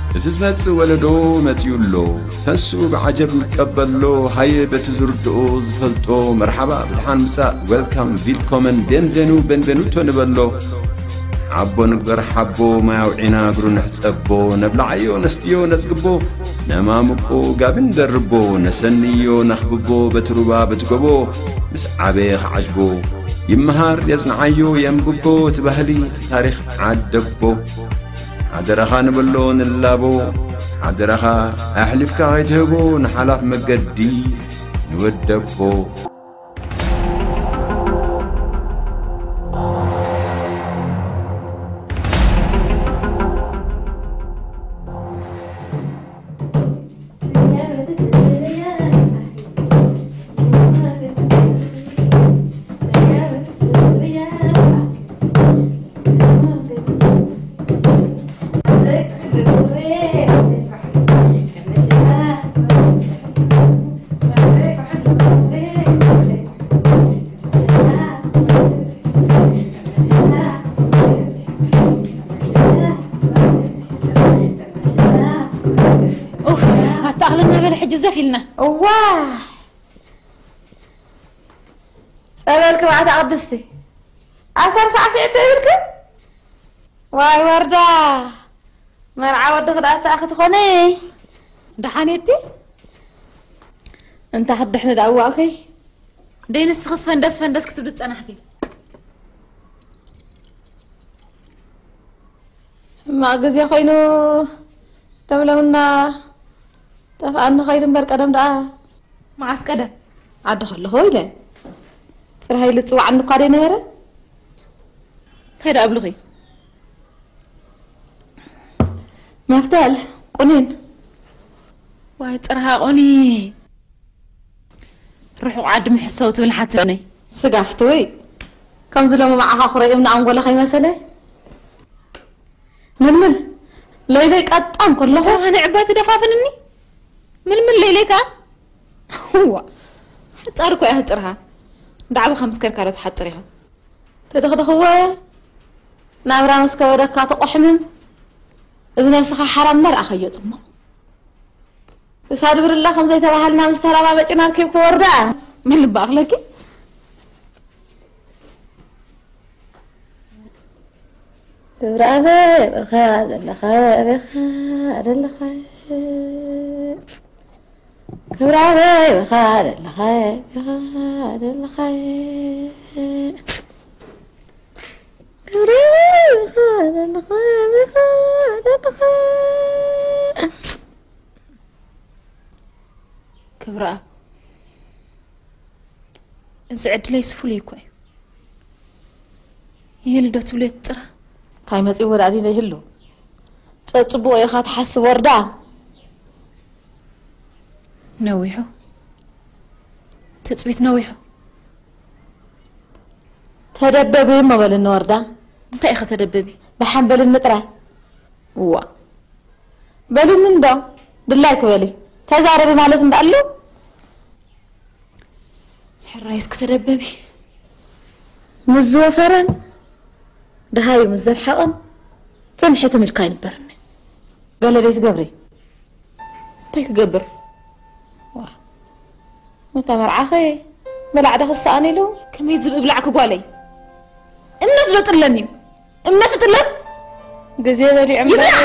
እቲ ዝመጽእ ወለዶ መጺኡ ኣሎ። ተንስኡ ብዓጀብ ንቀበሎ። ሃየ በቲ ዝርድኦ ዝፈልጦ መርሓባ ብድሓን ምጻእ፣ ዌልካም፣ ቪልኮመን፣ ቤንቬኑ፣ ቤንቬኑቶ ንበሎ። ሓቦ ንግበር ሓቦ፣ ማይ ኣውዒና እግሩ ንሕጸቦ። ነብልዓዮ ነስትዮ ነጽግቦ፣ ነማሙቆ ጋቢ ንደርቦ። ነሰንዮ ነኽብቦ በቲ ሩባ በቲ ጎቦ፣ ምስ ዓበየ ክዓጅቦ። ይመሃር የጽንዓዮ የንብቦ፣ እቲ ባህሊ እቲ ታሪኽ ዓደቦ። ሓደራኻ ንበሎ ንላቦ፣ ሓደራኻ ኣሕሊፍካ ከይትህቦ ንሓላፍ መገዲ ንወደቦ። ኡፍ፣ ኣታ ኣኽለና በለ ሕጂ ዘፍ ኢልና። እዋ፣ ጸበል ክብኣታ ቅድስቲ ኣሰር ሳዕስዒት ዶ ይብልክን? ዋይ ወርዳ፣ መርዓ ወዲ ክዳኣታ ክትኾነ። ደሓን እቲ እንታ ክትድሕኒ ደኣ እዋእኺ። ደይ ንስኽስ ፈንደስ ፈንደስ ክትብሊ ዝጸናሕኪ። ሕማቕ ግዜ ኮይኑ ለምለምና ጠፍኣኒ ኸይዱ እምበር ቀደም ደኣ። መዓስ ቀደም? ዓዲ ከለኹ ኢለ። ጽርሃይ ልጽዋዓኒ እኳ ደይ ነበረ። እንታይ ደኣ ኣብልኺ? መፍተል፣ ቁኒን። ዋይ ጽርሃ ቁኒ። ርሑቕ ዓዲ ምሕሰው ትብል ሓትነይ። ስጋፍቲ ወይ ከምዚ ሎሚ መዓኻ ኩረ እምኒ ኣንጎሎ ከይመሰለ። ምልምል፣ ለይለይ ቀጣን ከለኹ። ጽርሃ ንዕባ ትደፋፍንኒ። ምልምል ለይለይ ከኣ። እዋ፣ ሓጻር እኮ እያ ጽርሃ። ዳዕባ ከም ስከርካሮ ትሓጥር ኢኻ። ተደኽደኽዎ ናብራ ምስ ከበደካ ትቆሕምም። እዚ ነብስኻ ሓራም መርኣኸዮ ጽሙቕ። እሳ ድብርላ ከም ዘይተባሃልና ምስ ተራባበጭና ርኪብ ክወርዳ። ምን ልባ ኣኽለኪ? ክብረ ኣበይ በኻ ዘለኻ በኻ ዘለኻ። ክብረ ኣበይ በኻ ዘለኻ በኻ ዘለኻ። ክብረ ኣበይ በኻ ዘለኻ በኻ ዘለኻ። ክብረኣብ፣ እዚ ዕድለይስ ፍሉይ እኮ እዩ። ይህሉ ዶ ትብልዮ ትጽራ? እንታይ መጺእዎ ደኣ ድዩ ዘይህሉ? ጸጽቡቑ ኢኻ ትሓስብ ወርዳ? ነዊሑ። ትጽቢት ነዊሑ። ተደበቢ እሞ በልኒ ወርዳ። እንታይ ኢኸ ተደበቢ? ደሓን በልኒ ጥራይ። እዋ። በልኒ እንዶ ድላይ ክበሊ ተዛረቢ ማለት እንዳኣሉ። ሕራይ እስኪ ተደበቢ። ምስ ዝወፈረን ደሃዩ ምስ ዘርሓቐን ትምሕቲ ምልካ ኣይንበርኒ። ገለ ደይ ትገብሪ? እንታይ ክገብር? ዋ። መተመርዓኸ በላዕ ዶ ክሰኣን ኢሉ? ከመይ ዝብእ ብላዕኪ ጓለይ? እምነት ዶ ጥለም እዩ? እምነት ይጥለም? ግዜ በሊዑ እምበር። ይብላዕ!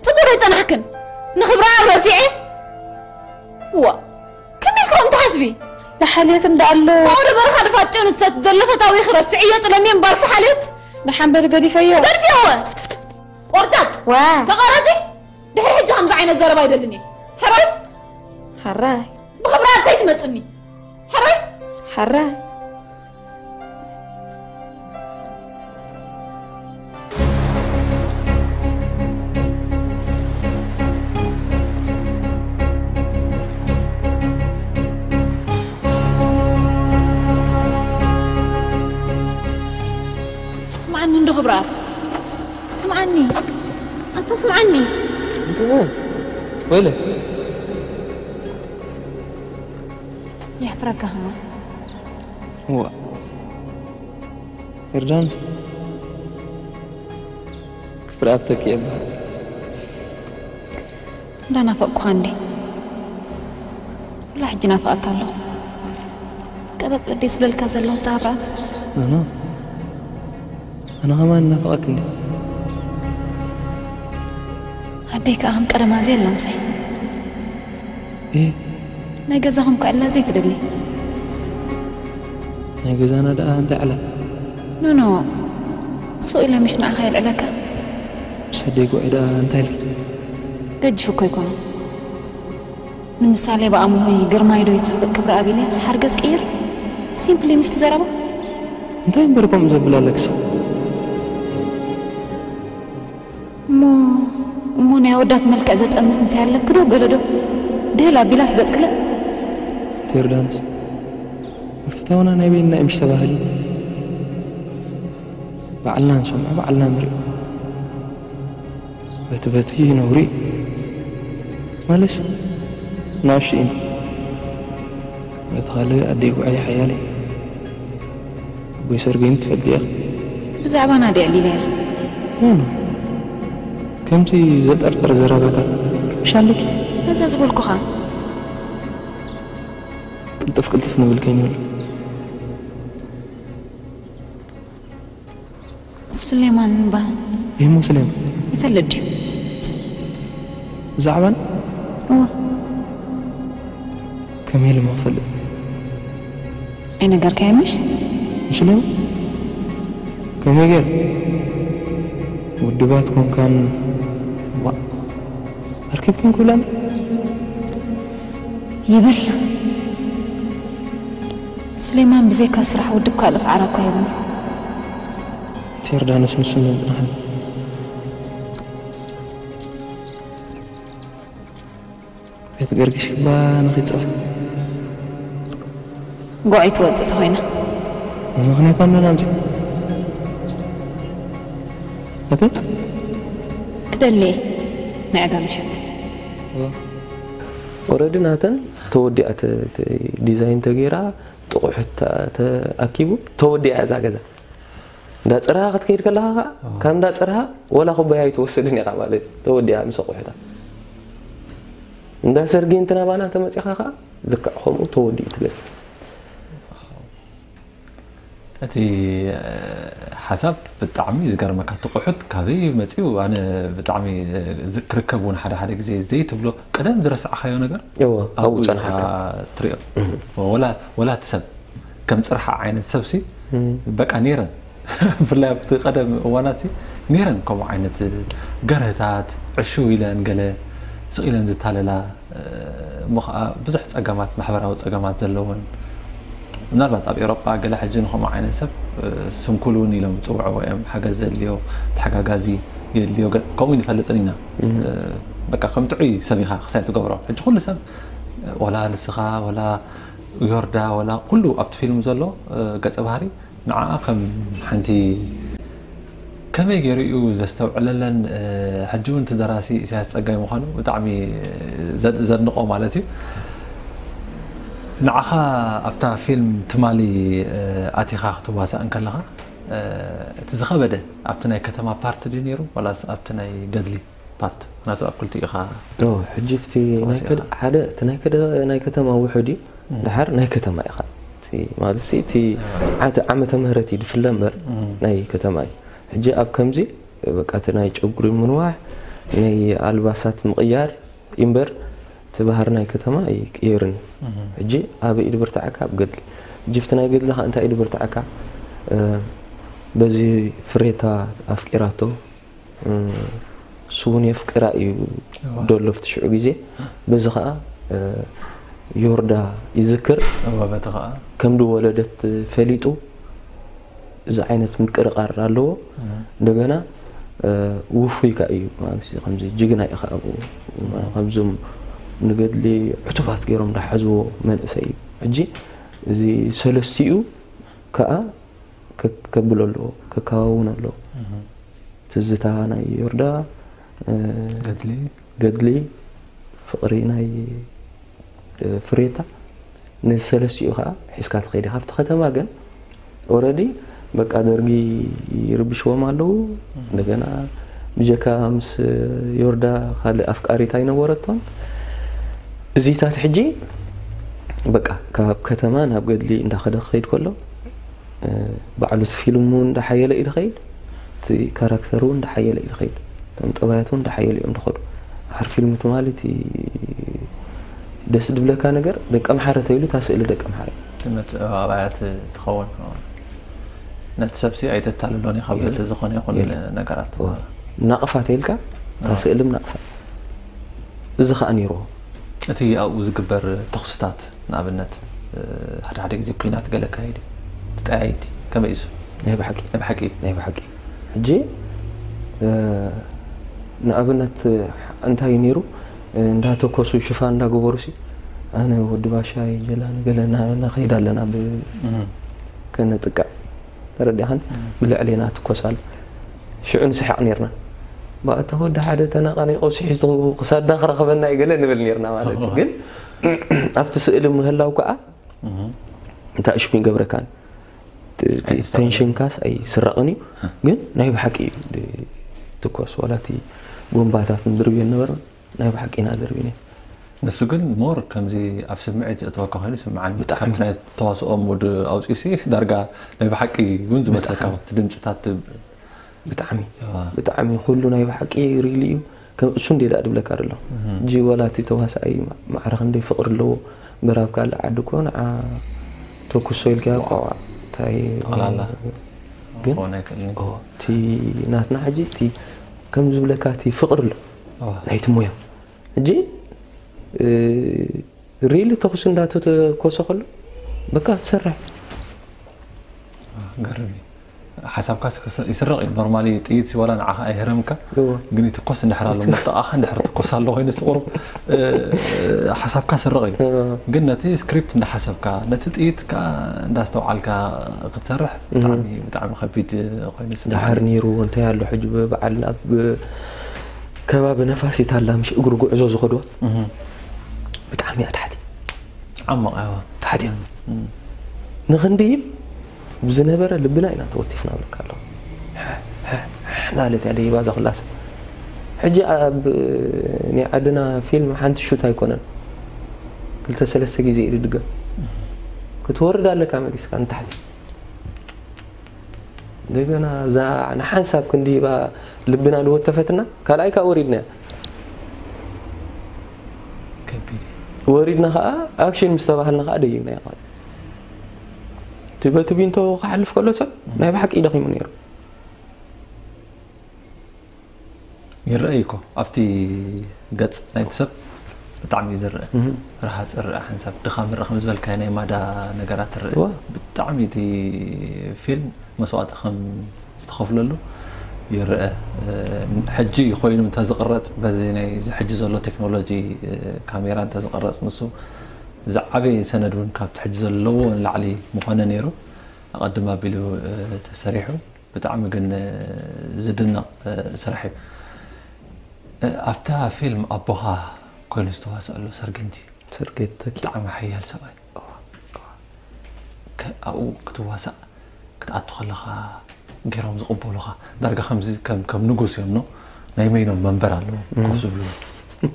ጽቡቕ ኣይጸናሕክን። ንኽብራ ኣብ ረሲዐ? ዋ፣ ከመይ ኢልካ ከምኡ ትሓስቢ? ንሓልዮት እንዳ ኣሎ። ኣብኡ ዶ በረኻ ድፋጭ ኣንሰት ዘሎ ፈታዊ ክረስዕዮ ጥለምዮ እምበርሲ ሓልዮት? ደሓን በሊ ገዲፈዮ። ትገድፍዮ እወ። ቆርጣጥ። ዋ። ተቓራጺ? ድሕሪ ሕጂ ከምዚ ዓይነት ዘረባ ኣይደልን እየ። ሕራይ? ሕራይ። ብኽብራ ኣብ ከይትመጽኒ። ሕራይ? ሕራይ። ስምዓኒ እንዶ ክብራ። ስምዓኒ። ኣታ ስምዓኒ። እንተ ወይለ። የሕፍረካ ኸማ። እዋ። ዮርዳኖስ። ብርኣብ ተኪኤ እበሃል። እንዳናፈቅኩኻ እንዴ? ወላ ሕጂ ናፍቐካ ኣለኹ። ቀበጥ በዴ ዝብለልካ ዘለኹ ኣብርኣብ። ኣነ ኣነ ከማን ናፍቐክ እንዴ? ኣደይ ከኣ ከም ቀደማ ዘየላ ምሳይ። እ ናይ ገዛኹም ክዕላ ዘይትደሊ? ናይ ገዛና ደኣ እንታይ ዕላ? ኖኖ፣ ሱቕ ኢለ ምሽ ንዓኻ የልዕለካ? ምስ ኣደይ ጉባኤ ደኣ እንታይ ኢልኪ? ገጅፍ እኮ ኣይኮነን። ንምሳሌ ብኣምሆይ ግርማይ ዶ ይጽብቕ ክብረኣብ ኢልያስ ሓርገጽ ቅይር? ሲምፕሊ ምሽቲ ዘረባ? እንታይ እምበር ከምኡ ዘብል ኣለክሲ? እሞ እሞ ናይ ኣወዳት መልክዕ ዘጠምት እንታይ ኣለክ ዶ ገለ ዶ ድህል ኣቢላስ ገጽ ክልእ? ቴርዳንስ መፍታውና ናይ በይንና እዩ ምሽ ተባህሊ። ባዕልና ንሰምዖ ባዕልና ንሪኦ። በቲ በቲ ነውሪ ማለስ ናሽ ኢና። በቲ ካልእ ኣደይ ጉዓይ ሓያል እዩ። ኣቦይ ሰርገይን ትፈልጥያ። ብዛዕባ ናዲ ዕሊለያ ኖ ከምዚ ዘጠርጥር ዘረባታት ሻለኪ ነዛ ዝበልኩኻ ቅልጥፍ ቅልጥፍ ንብል ከይንብል። ሱሌማን እምባ ይህ ሙስሊም ይፈልጥ ድዩ? ብዛዕባን እወ ከመይ ኢሉ ክፈልጥ? ኣይነገርካዮ ምሽ? ሙስሊም ከመይ ገይር ውድባት ኮንካን ዋ ኣርኪብኩም ክብላን ይብል። ሱሌማን ብዘይካ ስራሕ ውድብ ካልእ ፋዕራ እኳ የብሉ። ቴርዳኖስ ንሱ መጽናሕን ቤት ገርግሽ ክባ ንኺጽባሕ ጎዒ ትወፅእ ተኾይና ምኽንያት ኣምነን ኣምፅእ እቲ ክደልየ ናይ ዕጋ ምሸት ኦረዲ ናተን ተወዲኣ ተ- ተ- ዲዛይን ተገይራ ጥቑሑት ተ- ተኣኪቡ ተወዲኣ እዛ ገዛ እንዳ ፅርሃ ክትከይድ ከለካ ከዓ ካብ እንዳ ፅርሃ ወላ ኩባያ ኣይትወስድን ኢኻ ማለት እዩ ተወዲኣ ምስ ኣቑሑታ እንዳ ሰርጊ እንትና ባና ተመፂኻ ከዓ ልክዕ ከምኡ ተወዲኡ ትገዛ እቲ ሓሳብ ብጣዕሚ ዝገርመካ ትቑሑት ካበይ መፅኡ ኣነ ብጣዕሚ ክርከብ እውን ሓደ ሓደ ግዜ ዘይትብሎ ቀደም ዝረሳዕካዮ ነገር እዎ ኣብኡ ፀንሓካ ትሪኦ ወላ እቲ ሰብ ከም ፅርሓ ዓይነት ሰብሲ በቃ ነይረን ብፍላይ ኣብቲ ቀደም እዋናት ነይረን ከምኡ ዓይነት ገርህታት ዕሽው ኢለን ገለ ስቕ ኢለን ዝታለላ እሞ ከዓ ብዙሕ ፀገማት ማሕበራዊ ፀገማት ዘለወን ምናልባት ኣብ ኤሮጳ ገለ ሕጂ ንከምኡ ዓይነት ሰብ ስንኩል እውን ኢሎም ዝፅውዕዎ እዮም ሓገዝ ዘድልዮ ተሓጋጋዚ የድልዮ ከምኡ ንፈልጥን ኢና በቃ ከም ጥዑይ ሰብ ኢኻ ክሳይ ትገብሮ ሕጂ ኩሉ ሰብ ወላ ንስኻ ወላ ዮርዳ ወላ ኩሉ ኣብቲ ፊልም ዘሎ ገፀ ባህሪ ንዓኣ ከም ሓንቲ ከመይ ገይሩ እዩ ዘስተውዕለለን ሕጂ እውን እቲ ደራሲ ኢሳያስ ፀጋይ ምዃኑ ብጣዕሚ ዘድንቆ ማለት እዩ ንዓኻ ኣብታ ፊልም ትማሊ ኣቲኻ ክትዋሳእ እንከለኻ እቲ ዝኸበደ ኣብቲ ናይ ከተማ ፓርት ድዩ ነይሩ ዋላስ ኣብቲ ናይ ገድሊ ፓርት ምክንያቱ ኣብ ክልቲኡ ኢኻ ሕጂ እቲ ናይ ከደ ሓደ እቲ ናይ ከደ ናይ ከተማ ውሑድ እዩ ድሓር ናይ ከተማ ኢኻ ማለት እቲ ዓመተ ምህረት እዩ ድፍለ እምበር ናይ ከተማ እዩ ሕጂ ኣብ ከምዚ በቃ እቲ ናይ ጨጉሪ ምንዋሕ ናይ ኣልባሳት ምቕያር እምበር እቲ ባህር ናይ ከተማ ኣይቅየርን እዩ ሕጂ ኣበይ ድብርትዓካ ኣብ ገድሊ ሕጂ ፍቲ ናይ ገድሊ ከዓ እንታይ ድብርትዓካ በዚ ፍሬታ ኣፍቂራቶ እሱ እውን የፍቅራ እዩ ደሎ ፍቲ ሽዑ ግዜ በዚ ከዓ ዮርዳ ይዝክር እወ በቲ ከዓ ከም ድወለደት ፈሊጡ እዚ ዓይነት ምቅርቃር ኣለዎ እንደገና ውፉይ ከዓ እዩ ማለት እዩ ከምዚ ጅግና እዩ ከዓ ኣብኡ ከምዞም ንገድሊ ዕቱባት ገይሮም እንዳሓዝዎ መንእሰይ እዩ ሕጂ እዚ ሰለስቲኡ ከዓ ከብሎ ኣለዎ ከከባውን ኣለዎ ትዝታ ናይ ዮርዳ ገድሊ ገድሊ ፍቕሪ ናይ ፍሬታ ነዚ ሰለስቲኡ ከዓ ሒዝካ ትኸይድ ካብቲ ከተማ ግን ኦረዲ በቃ ደርጊ ይርብሽዎም ኣለዉ እንደገና ብጀካ ምስ ዮርዳ ካልእ ኣፍቃሪት ኣይነበረቶን። እዚታት ሕጂ በቃ ካብ ከተማ ናብ ገድሊ እንዳኸደ ክኸይድ ከሎ ባዕሉ እቲ ፊልም እውን እንዳሓየለ እዩ ዝኸይድ፣ እቲ ካራክተር እውን እንዳሓየለ እዩ ዝኸይድ፣ እቶም ጠባያት እውን እንዳሓየለ እዮም ዝኸዱ። ሓር ፊልም ትማሊ እቲ ደስ ዝብለካ ነገር ደቀ ምሓረ ተይሉ እታ ስእሊ ደቀ ምሓረ መተባባያት ትኸውን። ነቲ ሰብሲ ኣይተታልሎን ኢኻ ብዝኾነ ይኹን ነገራት። ናቕፋ ተይልካ እታ ስእልም ናቕፋ። እዚ ከዓ ነይርዎ። እቲ ኣብኡ ዝግበር ተኽስታት ንኣብነት ሓደ ሓደ ግዜ ኩናት ገለ ካይድ ትጠያይቲ ከመይ እዩ? ናይ ብሓቂ ናይ ብሓቂ ናይ ብሓቂ ሕጂ ንኣብነት እንታይ ነይሩ እንዳተኮሱ ሽፋን እንዳገበሩ ሲ ኣነ ወዲ ባሻይ ጀላን ገለ እናበልና ከይድ ኣለና ከነጥቅዕ ተረዲኻን ብልዕሌና ትኮሳል ሽዑ ንስሕቕ ነርና። ባእታ ወዲ ሓደ ተነቃኒቆ ስሒቱ ክሳድና ክረኽበና እዩ ገለ ንብል ነርና ማለት እዩ። ግን ኣብቲ ስእሊ ምህላው ከዓ እንታይ እሽሚ ይገብረካን ቴንሽንካስ ኣይስረቕን እዩ። ግን ናይ ብሓቂ እዩ ትኮስ ዋላ እቲ ቦምባታት ንድርብዮ ነበርና ናይ ብሓቂ ኢና ደርቢና። ንሱ ግን ሞር ከምዚ ኣብ ስምዒት ዘእተወካ ኮይኑ ስምዓን ብጣዕሚ ናይ ተዋስኦ ሙድ ኣውፂሲ ዳርጋ ናይ ብሓቂ እውን ዝመስለካ ድምፅታት ብጣዕሚ ብጣዕሚ ኩሉ ናይ ብሓቂ ሪሊ እዩ። ከም እሱ እንደ ዳኣ ድብለካ ደሎ እጂ ዋላ እቲ ተዋሳኣይ ማዕረ ክንደይ ፍቅሪ ኣለዎ። በራብ ካልእ ዓዲ እኮ ንዓ ተኩሶ ኢልካ ቆዋ እንታይ ጠቕላላ ግን ክኾን ኣይክእልን እዩ። ኦ፣ እቲ ናትና ሕጂ እቲ ከም ዝብለካ እቲ ፍቅሪ ኣሎ ናይቲ ሙያ ሕጂ ሪሊ ተኩስ እንዳተተኮሰ ከሎ በቃ ትሰርሕ ገርም እዩ። ሓሳብካ ይስረቕ እዩ። ኖርማሊ ጥይት ሲዋላ ንዓኻ ኣይህረምካ እዎ። ግን ይትኮስ እንድሕር ኣሎ መጠቓኻ እንድሕር ትኮስ ኣሎ ኮይኑ ስቑሩብ ሓሳብካ ስረቕ እዩ። ግን ነቲ ስክሪፕት እንዳሓሰብካ ነቲ ጥይት ከዓ እንዳስተውዓልካ ክትሰርሕ ብጣዕሚ ብጣዕሚ ከቢድ ኮይኑ ይስምዓኒ። ደሓር ነይሩ እንታይ ኣሎ ሕጂ በዓል ናብ ከባቢ ነፋሲት ኣላ ምሽ እግሩ ጉዕዞ ዝኸድዋ ብጣዕሚ እያ ትሓቲ ዓሞቕ እያ። ትሓቲ እያ ንኽንድይብ ብዝነበረ ልብና ኢና ተወቲፍና ብለካ ኣለኹ። ማለት እያ ደይባ እዛ ኩላ ሰብ ሕጂ ኣብ ናይ ዓድና ፊልም ሓንቲ ሹት ኣይኮነን ክልተ ሰለስተ ግዜ እዩ ድገም ክትወርድ ኣለካ መሊስካ ንታሕቲ እንደገና እዛ ንሓንሳብ ክንድይባ ልብና ዝወተፈትና ካልኣይ ከዓ ወሪድና ከቢድ እዩ። ወሪድና ከዓ ኣክሽን ምስ ተባሃልና ከዓ ደይብና ኢና እቲ በቲ ቢንቶ ክሓልፍ ከሎ ሰብ ናይ ብሓቂ ደኺሙ ነይሩ ይረአ እዩ እኮ ኣብቲ ገፅ ናይቲ ሰብ ብጣዕሚ እዩ ዝረአ። ረሃፅ ይረአ ሓንሳብ ድኻም ይረአ ከም ዝበልካዮ ናይ ማዳ ነገራት ይረአ። እዋ። ብጣዕሚ እቲ ፊልም መስዋእቲ ከም ዝተኸፍለሉ ይረአ። ሕጂ ኮይኑ እንተዝቕረፅ በዚ ናይ እዚ ሕጂ ዘሎ ቴክኖሎጂ ካሜራ እንተዝቕረፅ ንሱ ዝዓበየ ሰነድ እውን ካብቲ ሕጂ ዘለዎ ንላዕሊ ምኾነ ነይሩ። ኣቐድም ኣቢሉ ተሰሪሑ። ብጣዕሚ ግን ዝድነቕ ስራሕ እዩ። ኣብታ ፊልም ኣቦኻ ኮይኑ ዝተዋስኦ ኣሎ ሰርገንቲ ሰርገት ተኪ ብጣዕሚ ሓያል ሰብኣይ። ከ- ኣብኡ ክትዋሳእ ክትኣቱ ከለኻ ገይሮም ዝቕበሉኻ ዳርጋ ከምዚ ከም ከም ንጉስ እዮም ኖ ናይ መይኖም መንበር ኣለዎም ኮፍ ዝብሉ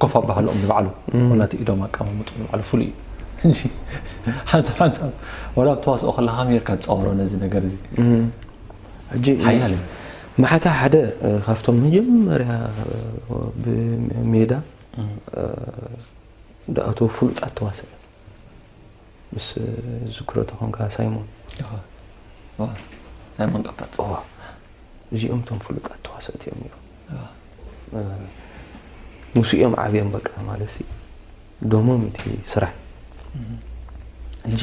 ኮፍ ኣባህልኦም ንባዕሉ ወላ እቲ ኢዶም ኣቀማምጡ ንባዕሉ ፍሉይ እዩ። ሕጂ ሓንሳብ ሓንሳብ ወላ ኣብ ተዋስኦ ከለኻ ሜርካ ትፃወሮ ነዚ ነገር እዚ ሕጂ ሓያል እዩ። ማሓታ ሓደ ካብቶም መጀመርያ ብሜዳ ዝኣተዉ ፍሉጣት ተዋስእ ምስ ዝክሮ ተኾንካ ሳይሞን ሳይሞን ቀባፅ እዚኦም እቶም ፍሉጣት ተዋሰእቲ እዮም ነይሮም። ምስ እዮም ዓብዮም በቃ ማለት ሲ ደሞም እቲ ስራሕ ሕጂ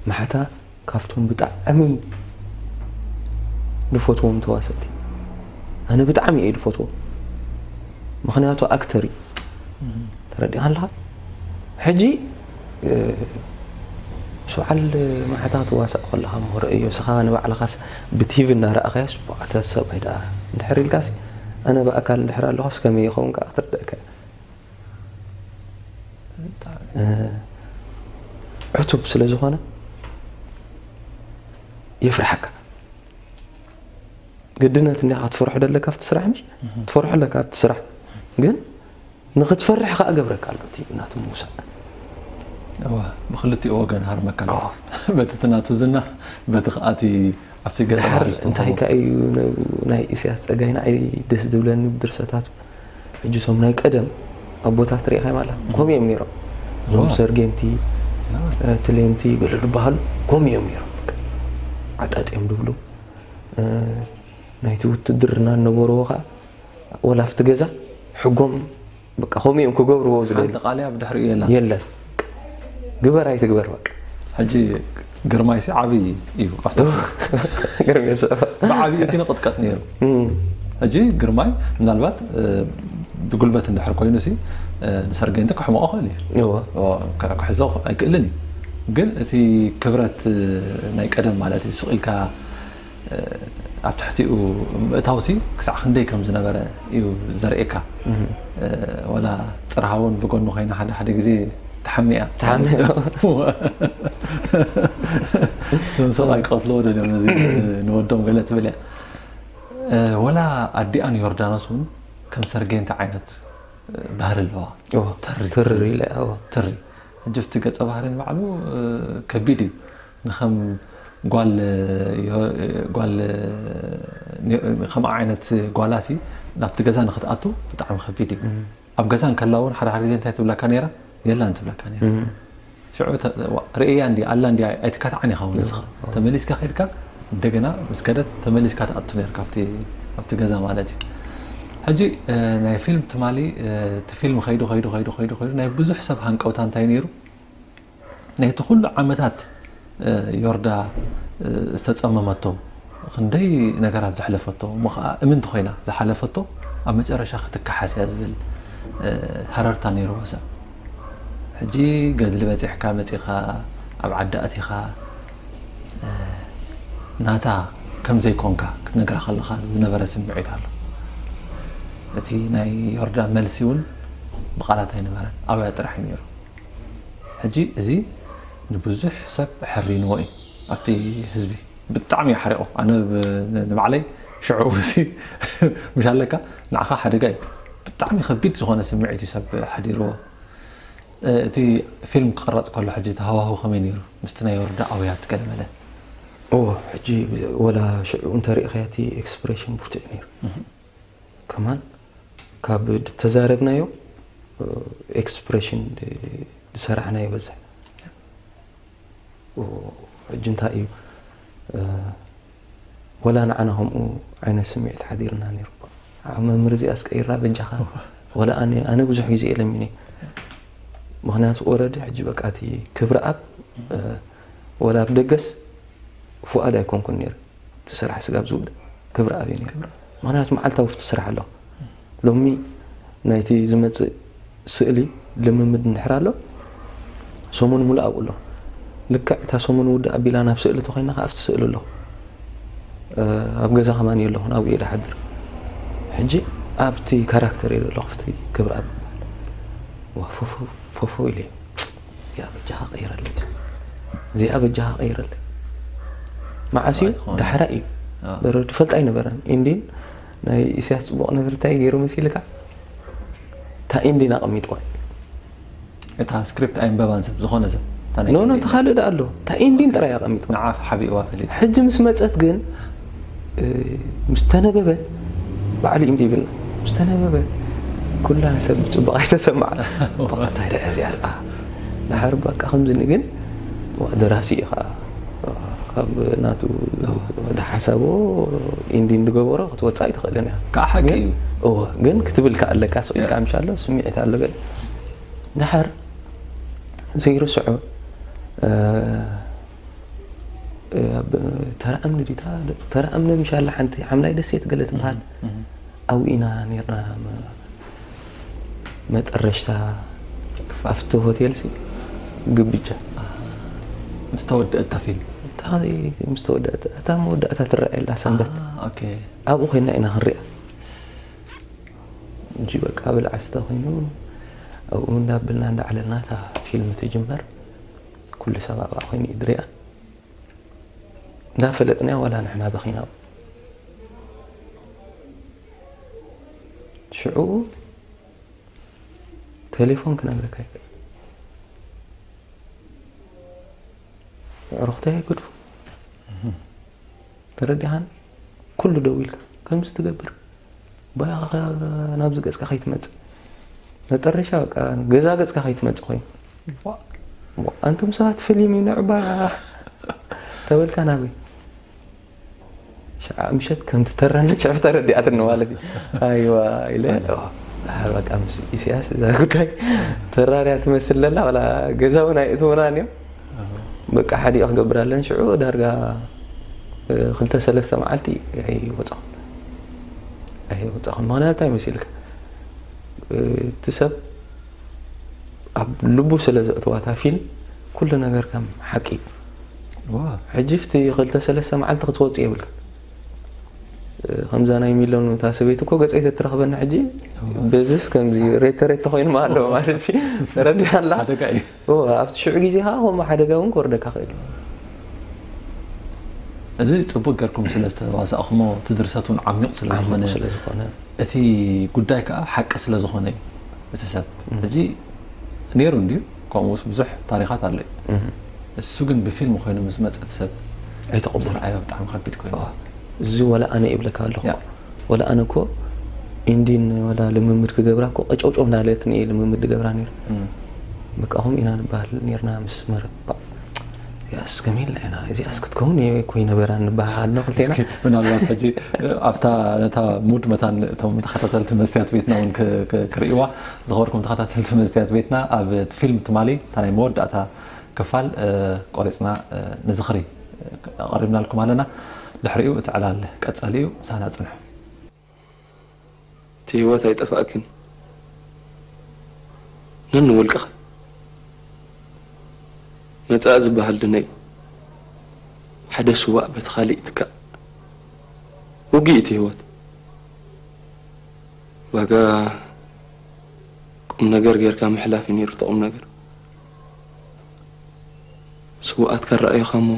ማሓታ ካብቶም ብጣዕሚ ዝፈትዎም ተዋሰእቲ ኣነ ብጣዕሚ እየ ዝፈትዎ ምክንያቱ ኣክተር እዩ ተረዲኻ ኣለኻ ሕጂ ምስ በዓል ማሓታ ክትዋሳእ ከለኻ እሞ ርእዮ እስኻ ንባዕልኻስ ብቲቪ እናረኣኻዮስ ብዓተ ሰብኣይ ደኣ እንድሕር ኢልካሲ ኣነ ብኣካል እንድሕር ኣለኹስ ከመይ ይኸውን ከዓ ክትርደእካ ዕቱብ ስለ ዝኾነ የፍርሓካ ግድነት እንዲኻ ክትፈርሖ ደለካ ኣብቲ ስራሕ፣ ምሽ ትፈርሖ ኣለካ ኣብቲ ስራሕ፣ ግን ንኽትፈርሕ ከዓ ገብረካ ኣሎ እቲ ናቱ ምውሳእ። እዋ፣ ብክልቲኡ ወገን ሃርመካ ኣሎ። በቲ እቲ ናቱ ዝና፣ በቲ ከኣቲ ኣብቲ ገጸ ድሓር ባህሪ ዝተውሃቦ። እንታይ ከ እዩ ነ- ናይ ኢሳያስ ጸጋይ ንዓይ ደስ ዝብለኒ ብድርሰታቱ። ሕጂ እቶም ናይ ቀደም ኣቦታት ርኢኻ ማለት ከምኡ እዮም ነይሮም። እዞም እዋ። ሰርጌንቲ ያ። ትሌንቲ ገለ ዝበሃሉ ከምኡ እዮም ነይሮም። ዓጣጥ እዮም ዝብሉ። ናይቲ ውትድርና እናነበርዎ ከዓ ወላ ኣብቲ ገዛ ሕጎም በቃ ከምኡ እዮም ክገብርዎ ዝደልዩ። ሓንቲ ቃልያ ብድሕሪኡ የላ። የለን፣ ግበር ኣይትግበር በቃ። ሕጂ ግርማይሲ ዓብዪ እዩ ኣብቲ ግርሜ ሰብ ብዓብዪ ግን ቅጥቀጥ ነይሩ። እም፣ ሕጂ ግርማይ ምናልባት እ፣ ብጉልበት እንድሕር ኮይኑ ሲ እ፣ ንሰርጌንቲ ክሕመቆ ክእል እዩ። እወ። ኦ፣ ከ- ክሕዞ ኣይክእልን እዩ። ግን እቲ ክብረት እ፣ ናይ ቀደም ማለት እዩ ስቕ ኢልካ እ፣ ኣብ ትሕቲኡ ምእታውሲ ክሳዕ ክንደይ ከም ዝነበረ እዩ ዘርእየካ። እ፣ ወላ ፅርሃ እውን ብጎኑ ኮይና ሓደ ሓደ ግዜ ተሓሚያ ተሓሚያ። ሰብኣይ ክቐትልዎ ደልዮም ነዚ ንወዶም ገለ ትብል እያ። እ፣ ወላ ኣዲኣን ዮርዳኖስ እውን ከም ሰርጌንቲ ዓይነት እ፣ ባህሪ ኣለዋ። እወ፣ ተሪ ትሪ ኢለ፣ እወ። ትሪ ሕጂ እቲ ገጸ ባህሪ ንባዕሉ እ፣ ከቢድ እዩ። ንኸም ጓል ዮ- ጓል ኒ- ከምኣ ዓይነት ጓላሲ ናብቲ ገዛ ንክትኣቱ ብጣዕሚ ከቢድ እዩ። ኣብ ገዛ እንከላ እውን ሓደ ሓደ ግዜ እንታይ ትብለካ ነይራ? የላን ትብለካ ነይራ። ሽዑ ተ- ዋ- ርእያ እንዲ ኣላ እንዲ ኣይትካትዓን ኢኻ እውን ንስኻ ተመሊስካ ከድካ እንደገና ምስ ከደት ተመሊስካ ትኣቱ ነርካ ኣብቲ ኣብቲ ገዛ ማለት እዩ። ሕጂ እ፣ ናይ ፊልም ትማሊ እ፣ እቲ ፊልም ከይዱ ከይዱ ከይዱ ከይዱ ከይዱ ናይ ብዙሕ ሰብ ሃንቀውታ እንታይ ነይሩ? ናይቲ ኩሉ ዓመታት እ፣ ዮርዳ እ፣ ዝተጸመመቶ ክንደይ ነገራት ዘሕለፈቶ እሞ ከዓ እምንቲ ኮይና ዝሓለፈቶ ኣብ መጨረሻ ክትከሓስ እያ ዝብል እ፣ ሃረርታ ነይርዎ ሰብ። ሕጂ ገድሊ በፂሕካ መፂኻ ኣብ ዓዲ ኣቲኻ እ፣ ናታ ከም ዘይኮንካ ክትነግራ ከለኻ ዝነበረ ስምዒት ኣሎ። እቲ ናይ ዮርዳ መልሲ እውን ብቃላት ኣይነበረን፣ ኣብያ ጥራሕ እዩ ነይሩ። ሕጂ እዚ ንብዙሕ ሰብ ሕሪንዎ እዩ ኣብቲ ህዝቢ ብጣዕሚ እዩ ሓሪቑ። ኣነ ብ- ን- ንባዕለይ ሽዑ ሲ ምሽ ኣለካ ንዓኻ ሓደጋ እዩ። ብጣዕሚ ከቢድ ዝኾነ ስምዒት እዩ ሰብ ሓዲርዎ። እ፣ እቲ ፊልም ክቕረፅ ከሎ ሕጂ እቲ ሃዋህው ከመይ ነይሩ ምስቲ ናይ ወረዳ ኣውያት ገለመለ? እዎ፣ ሕጂ ወላ ሽዑ እንተሪእኻዮ እቲ ኤክስፕሬሽን ብርቱዕ ነይሩ። ከማን ካብ ዝተዛረብናዮ ኤክስፕሬሽን ዝሰራሕናዮ በዝሕ። ሕጂ እንታይ እዩ፣ ወላ ንዓና ከምኡ ዓይነት ስምዒት ሓዲርና ነይሩ። ኣብ መምህር እዚኣ ኣስቀይራ በጃኻ። ወላ ኣነ ኣነ ብዙሕ ግዜ እየ ለሚነ። ምክንያቱ ኦረዲ ሕጂ በቃ እቲ ክብረ ኣብ ወላ ኣብ ደገስ ፍቓድ ኣይኮንኩን ነይሩ። እቲ ስራሕ ስጋብ ዝውዳእ ክብረ ኣብ እዩ ነይሩ። ምክንያቱ መዓልታዊ ፍቲ ስራሕ ኣሎ። ሎሚ ናይቲ ዝመፅእ ስእሊ ልምምድ እንድሕር ኣሎ ሰሙን ሙሉእ ኣብኡ ኣሎ። ልክዕ እታ ሰሙን ውድእ ኣቢላ ናብ ስእሊ ተኮይና ከኣ ኣብቲ ስእሊ ኣሎ። ኣብ ገዛ ከማን እየ ኣለኹ ናብኡ እየ ዝሓድር። ሕጂ ኣብቲ ካራክተር እየ ዘለኹ ኣብቲ ክብረ ኣብ ዋ ፎፎ ፎፎ ኢለ እዚኣ በጃኻ ቀይረለይ እዚኣ በጃኻ ቀይረለይ። መዓስ እዩ? ዳሕራ እዩ። በረድ ፈልጥ ኣይነበረን። ኢንዲን ናይ ኢሳያስ ፅቡቕ ነገር እንታይ ገይሩ መሲልካ? እታ ኢንዲን ኣቐሚጥዋ። እታ ስክሪፕት ኣይንበባን ሰብ ዝኾነ ሰብ እታ ናይ ኖ ኖ ኢንዲን እቲ ካልእ ደኣ ኣሎ። እታ ኢንዲን ጥራይ ኣቐሚጥዋ። ንዓ ሓቢእዋ ፈሊጡ ሕጂ ምስ መፀት ግን እ፣ ምስ ተነበበት ባዕሉ ኢንዲ ይብልና ምስ ተነበበት ኩላ ሰብ ፅቡቕ ኣይተሰማዕ። እንታይ ደኣ እዚኣ ደኣ ድሓር በቃ ከምዝኒ ግን ዋ፣ ደራሲ ኢኻ ካብ ናቱ ወደ ሓሳቦ ኢንዲ እንድገበሮ ክትወፅእ ኣይትኽእልን እያ። ከዓ ሓቂ እዩ። እወ ግን ክትብል ከ ኣለካ ሰው ኢልካ ምሻሎ ስምዒት ኣሎ ገለ ድሓር ዘይርስዖ እ፣ እ፣ ኣብ ተራ እምኒ ዲታ ተራ እምኒ ምሻላ ሓንቲ ሓምላይ ደሴት ገለ ትበሃል ኣብኡ ኢና ነርና መ- መጠረሽታ ኣብቲ ሆቴል ሲ ግብጃ ምስ ተወደአት እታ ፊልም እንታይ ምስ ተወደአት እታ መወዳእታ ትረኣየላ ሰንበት ኦኬ ኣብኡ ኮይና ኢና ክንሪኣ እንጂ በቃ ብልዓስተ ኮይኑ ኣብኡ እንዳብልና እንዳዓለልና እታ ፊልም ትጅመር ኩሉ ሰብ ኣብኣ ኮይኑ እዩ ዝሪኣ እንዳፈለጥናዮ ዋላ ንሕና በኺና ሽዑ ቴሌፎን ክነግረካ ይክእል። ኣዕሩኽተይ ኣይገድፉ። ተረዲኻን? ኩሉ ደው ኢልካ ከምዚ ትገብር፣ ባኻ ናብዚ ገጽካ ከይትመጽእ፣ መጠረሻ በቃ ገዛ ገጽካ ከይትመጽእ ኮይኑ። ዋእ። ዋእ፣ ኣንቱም ሰባት ፍሊም እዩ ንዕባ ተበልካ ናበይ? ሸዓ ምሸት ከም ትተረኒ ሽዑ ተረዲኣትኒ ማለት እዩ። ኣይዋ ኢለ፣ ድሓር በቃ ምስ ኢሳያስ እዛ ጉዳይ ተራርያ ትመስል ዘላ፣ ዋላ ገዛ እውን ኣይእትውናን እዮም። በቃ ሓዲኡ ክገብር ኣለኒ። ሽዑ ዳርጋ ክልተ ሰለስተ መዓልቲ ኣይወፃኹን፣ ኣይወፃኹን። ምኽንያቱ እንታይ መሲልካ? እቲ ሰብ ኣብ ልቡ ስለ ዘእትዋ እታ ፊልም፣ ኩሉ ነገር ከም ሓቂ እዩ። ሕጂ እቲ ክልተ ሰለስተ መዓልቲ ክትወፅእ የብልካ። ከምዛ ናይ ሚሎን እታ ሰበይቲ እኮ ገፀይ ተትረኽበኒ ሕጂ፣ በዝስ ከምዚ ሬተ ሬተ ኮይኑ ኣሎ ማለት እዩ። ተረዲኣ ኣላ። ሓደጋ እዩ። ኣብቲ ሽዑ ግዜ ከዓ ከምኡ ሓደጋ እውን ክወርደካ ክእል እዩ። እዚ ፅቡቅ ገርኩም ስለ ዝተዋሳእኹሞ፣ እቲ ድርሰት እውን ዓሚቕ ስለ ዝኾነ፣ ስለ ዝኾነ እቲ ጉዳይ ከዓ ሓቂ ስለ ዝኾነ እዩ። እቲ ሰብ ሕጂ ነይሩ እንድዩ፣ ከምኡስ ብዙሕ ታሪኻት ኣሎ እዩ። እሱ ግን ብፊልም ኮይኑ ምስ መፀ እቲ ሰብ ምስ ኣይተቐበሎ። ረኣዮ ብጣዕሚ ከቢድ ኮይኑ። እዚ ወላ ኣነ ይብለካ ኣለኹ። ወላ ኣነ እኮ ኢንዲን ወላ ልምምድ ክገብራ እኮ ቀጨውጨው እናለትኒ እየ ልምምድ ገብራ ነይሩ። በቃ ከምኡ ኢና ንበሃል ነርና ምስ መረብ። እዚኣስ ከመይ ኢልና ኢና፣ እዚኣስ ክትከውን እየ እኮ ይነበራን ንበሃል ኣለና ክልቴና። እስኪ ምናልባት ሕጂ ኣብታ ነታ ሙድ መታን እቶም ተኸታተልቲ መስትያት ቤትና እውን ክ- ክ- ክርእይዋ ዝኸበርኩም ተኸታተልቲ መስትያት ቤትና ኣብ ፊልም ትማሊ እታ ናይ መወዳእታ ክፋል እ፣ ቆሪፅና እ፣ ንዝኽሪ እ፣ ኣቐሪብናልኩም ኣለና። ድሕሪኡ እቲ ዕላል ቀፃሊ እዩ፣ ምሳና ፅንሑ። እቲ ህይወት ኣይጠፋእክን። ነንውልቅኻ መጻኢ ዝበሃል ድነ እዩ። ሓደ ስዋእ በቲ ካልእ ይትካእ። ውግእ እቲ ህይወት። ባጋ ቁም ነገር ጌርካ ምሕላፍ እዩ ነይሩ እቲ ቁም ነገር። ስውኣትካ ረኣዩኻ እሞ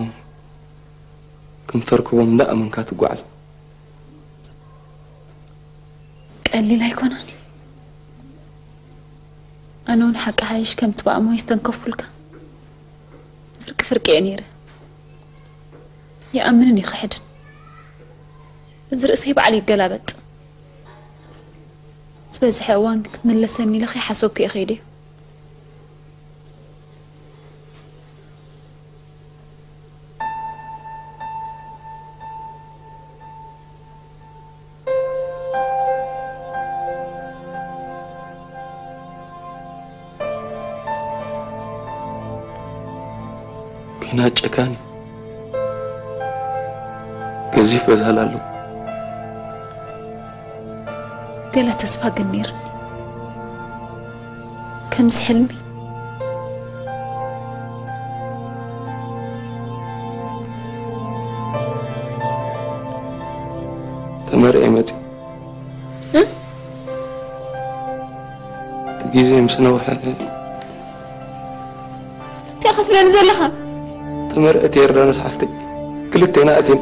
ከም ተርክቦም እንዳኣመንካ ትጓዓዝ። ቀሊል ኣይኮነን። ኣነ እውን ሓቂ ሓይሽ ከም ትባእሞ ይስተንከፉልካ። ፍርቂ ፍርቂ እየ ነይረ። ይኣምንን ይኽሕድን። እዚ ርእሰይ ባዕሉ ይገላበጥ። ዝበዝሐ እዋን ግን ክትምለሰኒ ኢለ ከይሓሰብኩ እየ ከይደዮ። ኲናት ጨካን እዩ። ገዚፍ በሳል ኣለዎ። ገለ ተስፋ ግን ነይርኒ። ከምዚ ሕልሚ። ተመርዐ መፂ እ? እቲ ግዜ ምስ ነውሐ እንታይ ኢኻ ትብለኒ ዘለኻ? ተመርዐት ዮርዳኖስ ሓፍተይ ክልቴና ኣቲና።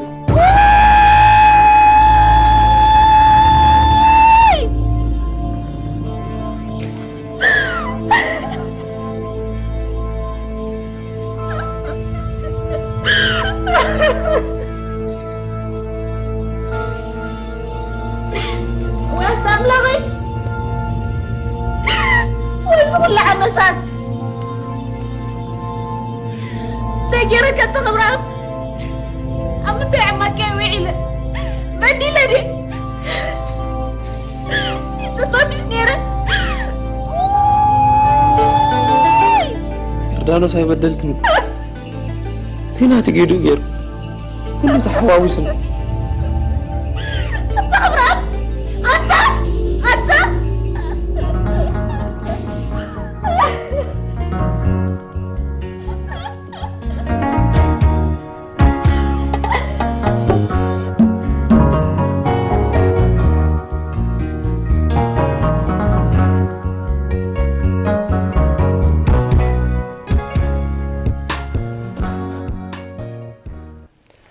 ወያት ኣምላኸይ፣ ወይዚ ኩሉ ዓመታት እንታይ ገይረ ከተኽብራ? ኣብ ምንታይ ዕማቀ ውዒለ? በዲለ ድየ? ይጽበብሽ ነይረ። ዮርዳኖስ ኣይበደልክን። ኲናት ገይዱ ገይሩ ኩሉ ተሓዋዊስና። ኣታ ኣብርሃም! ኣታ! ኣታ!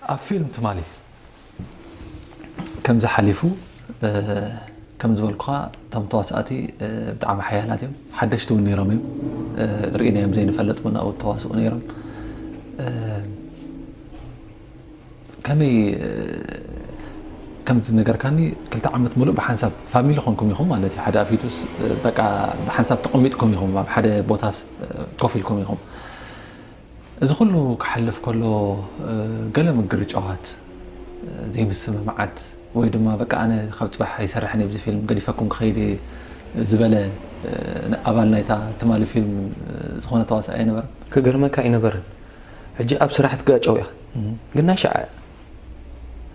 ኣብ ፊልም ትማሊ ከምዚ ሓሊፉ እ፣ ከም ዝበልኩኻ እቶም ተዋሳእቲ ብጣዕሚ ሓያላት እዮም። ሓደሽቲ እውን ነይሮም እዮም። ርኢናዮም ዘይንፈልጥ እውን ኣብኡ ተዋስኡ ነይሮም። ከመይ ከም ዝነገርካኒ ክልተ ዓመት ሙሉእ ብሓንሳብ ፋሚሊ ኮንኩም ኢኹም ማለት እዩ። ሓደ ኣፊቱስ በቃ ብሓንሳብ ተቐሚጥኩም ኢኹም ኣብ ሓደ ቦታስ ኮፍ ኢልኩም ኢኹም። እዚ ኩሉ ክሓልፍ ከሎ ገለ ምግርጫዋት፣ ዘይምስምማዓት ወይ ድማ በቃ ኣነ ካብ ፅባሕ ኣይሰርሕን ኣብዚ ፊልም ገዲፈኩም ክኸይድ ዝበለ ኣባል ናይታ ትማሊ ፊልም ዝኾነ ተዋሳኢ ኣይነበረን። ክገርመካ ኣይነበረን። ሕጂ ኣብ ስራሕ ትጋጨው ኢኻ ግን ናይ ሸዓ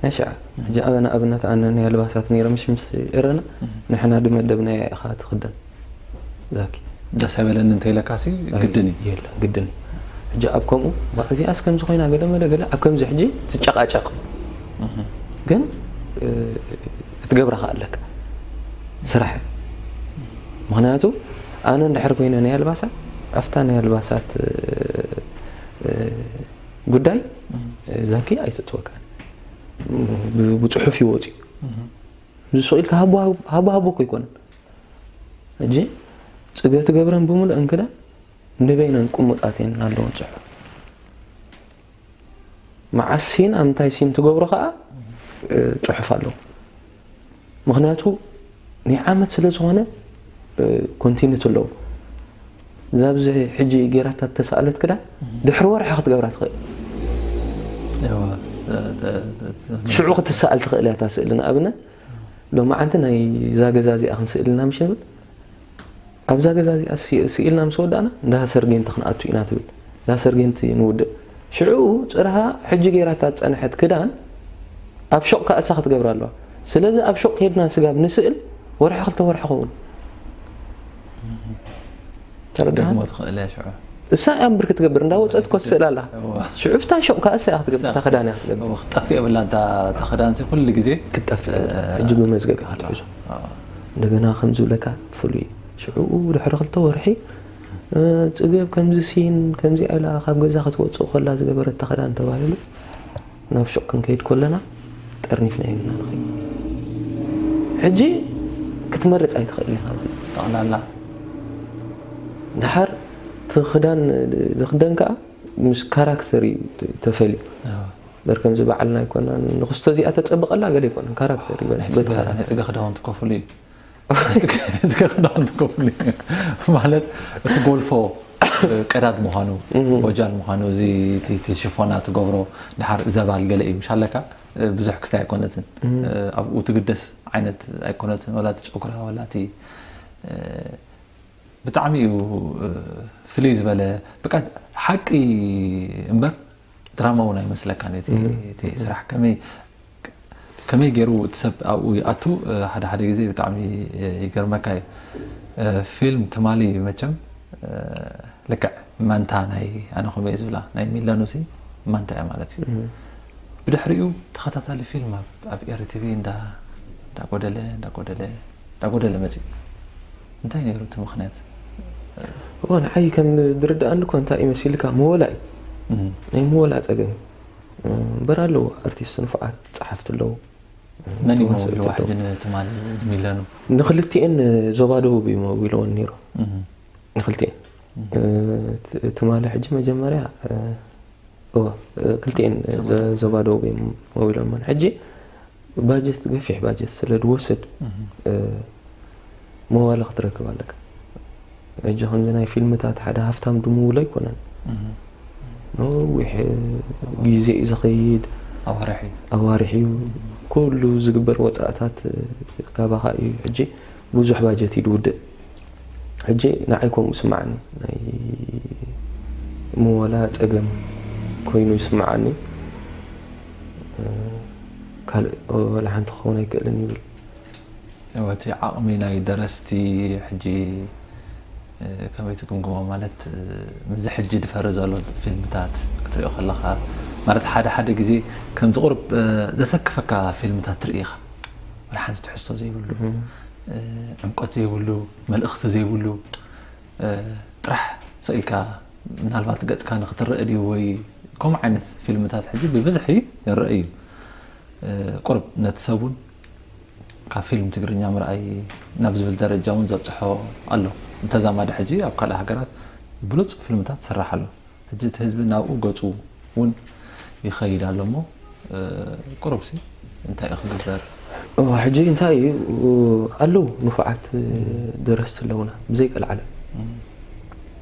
ናይ ሸዓ ሕጂ ኣበና ኣብነት ኣነ ናይ ኣልባሳት ነይረ ምሽ ምስ ኤረና ንሕና ድመደብናያ ኢኻ ትኽደን ዛኪ ደስ ኣይበለኒ እንተኢለካሲ ግድን እዩ። የለ ግድን እዩ። ሕጂ ኣብ ከምኡ ባ እዚኣስ ከምዚ ኮይና ገለ መለ ገለ ኣብ ከምዚ ሕጂ ትጨቃጨቅ ግን ክትገብራ ከ ኣለካ ስራሕ። ምክንያቱ ኣነ እንድሕር ኮይነ ናይ ኣልባሳት ኣብታ ናይ ኣልባሳት ጉዳይ ዛኪ ኣይተጥወካን ብፅሑፍ ይወፅዩ ዝስቕ ኢልካ ሃቦ ሃቦ እኮ ኣይኮነን። ሕጂ ፅገ ትገብረን ብምሉእ እንክዳን ንበይነን ቅሙጣት እየን ኣለውን ፅሑፍ። መዓስ ሲን ኣብ ምንታይ ሲን ትገብሮ ከዓ ፅሑፍ ኣለዎ። ምክንያቱ ናይ ዓመት ስለ ዝኾነ ኮንቲኒቲ ኣለዎ። እዛ ኣብዚ ሕጂ ጌራታ ተሰኣለት ክዳን ድሕሪ ወርሒ ክትገብራ ትኽእል። ሽዑ ክትሰኣል ትኽእል እያ እታ ስእሊ። ንኣብነት ሎማዓንቲ ናይ እዛ ገዛ እዚኣ ክንስእል ኢና ምሽ ንብል ኣብዛ ገዛ እዚኣ ስኢልና ምስ ወዳእና እንዳ ሰርጌንቲ ክንኣቱ ኢና ትብል። እንዳ ሰርጌንቲ ንውድእ። ሽዑ ፅርሃ ሕጂ ገይራታ ዝፀንሐት ክዳን ኣብ ሾቕ ከኣሳ ክትገብራ ኣለዋ። ስለዚ ኣብ ሾቕ ከይድና ስጋብ ንስእል ወርሒ ክልተ ወርሒ ኸውን። ተረዳሃ? ደግሞ ትኽእል እያ ሽዑ። እሳ እያ እምብር ክትገብር እንዳወፀት ኮ ትስእል ኣላ። ሽዑ ፍታ ሾቕ ከኣሳ እያ ክትገብር፣ እታ ክዳን እያ ክትገብር። ክትጠፍእ የብላ እታ ክዳንሲ ኩሉ ግዜ ክትጠፍእ የብላ። ሕጂ ብመዝገብ ኢኻ ትሕዞ። እንደገና ከም ዝብለካ ፍሉይ ሽዑ ድሕሪ ክልተ ወርሒ ፅገብ ከምዚ ሲን ከምዚ ኢላ ካብ ገዛ ክትወፅእ ከላ ዝገበረታ ክዳን ተባሂሉ ናብ ሹቕ ክንከይድ ከለና ጠርኒፍና ኢና ንኸይድ። ሕጂ ክትመርፅ ኣይትኽእል ኢኻ። ጠቕላላ ድሓር እቲ ክዳን ዝኽደን ከዓ ምስ ካራክተር እዩ ተፈልዩ። በር ከምዚ በዓልና ኣይኮናን ንክስቶ እዚኣ ተፀብቐላ ገለ ኣይኮነን ካራክተር እዩ በቲ ካራክተር። ናይ ፅገ ክዳውንቲ ኮፍሉ እዩ። ዝገርም ኮፍሊ ማለት እቲ ጎልፎ ቀዳድ ምዃኑ፣ ጎጃል ምዃኑ፣ እዚ እቲ ሽፎና ትገብሮ ድሓር ዘባል ገለ እዩ። ምሻለካ ብዙሕ ክስታይ ኣይኮነትን። ኣብኡ ትግደስ ዓይነት ኣይኮነትን። ወላ እቲ ጨጉራ ወላ እቲ ብጣዕሚ እዩ ፍልይ ዝበለ። በቃ ሓቂ እምበር ድራማ እውን ኣይመስለካን እቲ እቲ ስራሕ ከመይ ከመይ ገይሩ እቲ ሰብ ኣብኡ ይኣቱ ሓደ ሓደ ግዜ ብጣዕሚ ይገርመካ እዩ። ፊልም ትማሊ መቸም ልክዕ ማንታ ናይ ኣነ ኮመ ዝብላ ናይ ሚለኑ ሲ ማንታ እያ ማለት እዩ። ብድሕሪኡ ተኸታታሊ ፊልም ኣብ ኤርቲቪ እንዳጎደለ እንዳጎደለ እንዳጎደለ መፅኡ። እንታይ ነይሩ እቲ ምኽንያት? እዋ ንዓይ ከም ዝርድኣኒ እኮ እንታይ እዩ መሲልካ መወላ እዩ ናይ መወላ ፀገም እምበር ኣለዉ ኣርቲስት ንፉዓት ፀሓፍቲ ኣለዉ። መን እዩ መዊልዋ ሕጂ ንትማሊ ሚለኑ? ንክልቲኤን ዞባ ደቡብ እዩ መዊልወን ነይሩ። ንክልቲኤን ትማሊ ሕጂ መጀመርያ እዋ ክልቲኤን ዞባ ደቡብ እዮም መዊሎመን። ሕጂ ባጀት ገፊሕ ባጀት ስለ ዝወስድ መዋለ ክትረክብ ኣለካ። ሕጂ ከምዚ ናይ ፊልምታት ሓደ ሃፍታም ድምውሎ ኣይኮነን። ነዊሕ ግዜ እዩ ዝኸይድ። ኣዋርሕ እዩ። ኣዋርሕ እዩ። ኩሉ ዝግበር ወፃእታት ካባኻ እዩ። ሕጂ ብዙሕ ባጀት እዩ ዝውድእ። ሕጂ ንዓይ ከምኡ ይስምዓኒ፣ ናይ ምወላ ፀገም ኮይኑ ይስምዓኒ። ካልእ ወላ ሓንቲ ክኸውን ኣይክእልን ይብል። እቲ ዓቕሚ ናይ ደረስቲ ሕጂ ከመይ ትግምግሞ? ማለት ምስዚ ሕጂ ዝፈሪ ዘሎ ፊልምታት ክትሪኦ ከለኻ ማለት ሓደ ሓደ ግዜ ከምዚ ቁሩብ ዘሰክፈካ ፊልምታት ትርኢ ኢኻ። ወላ ሓንቲ ትሕዝቶ ዘይብሉ፣ ዕምቆት ዘይብሉ፣ መልእኽቲ ዘይብሉ ጥራሕ ስቕ ኢልካ ምናልባት ገፅካ ንክትረአ ድዩ ወይ ከምኡ ዓይነት ፊልምታት ሕጂ ብብዝሒ ይረአ እዩ። ቁሩብ ነቲ ሰብ እውን ካብ ፊልም ትግርኛ ምርኣይ ናብ ዝብል ደረጃ እውን ዘብፅሖ ኣሎ። ብተዛማዲ ሕጂ ኣብ ካልእ ሃገራት ብሉፅ ፊልምታት ትስራሕ ኣሎ። ሕጂ እቲ ህዝቢ ናብኡ ገፁ እውን ይኸይድ ኣሎ እሞ፣ እ፣ ቁሩብሲ እንታይ እዩ ክግበር? እዋ፣ ሕጂ እንታይ እዩ ኣለዉ ንፉዓት ደረስቲ ኣለዉና ብዘይ ቀልዓለም።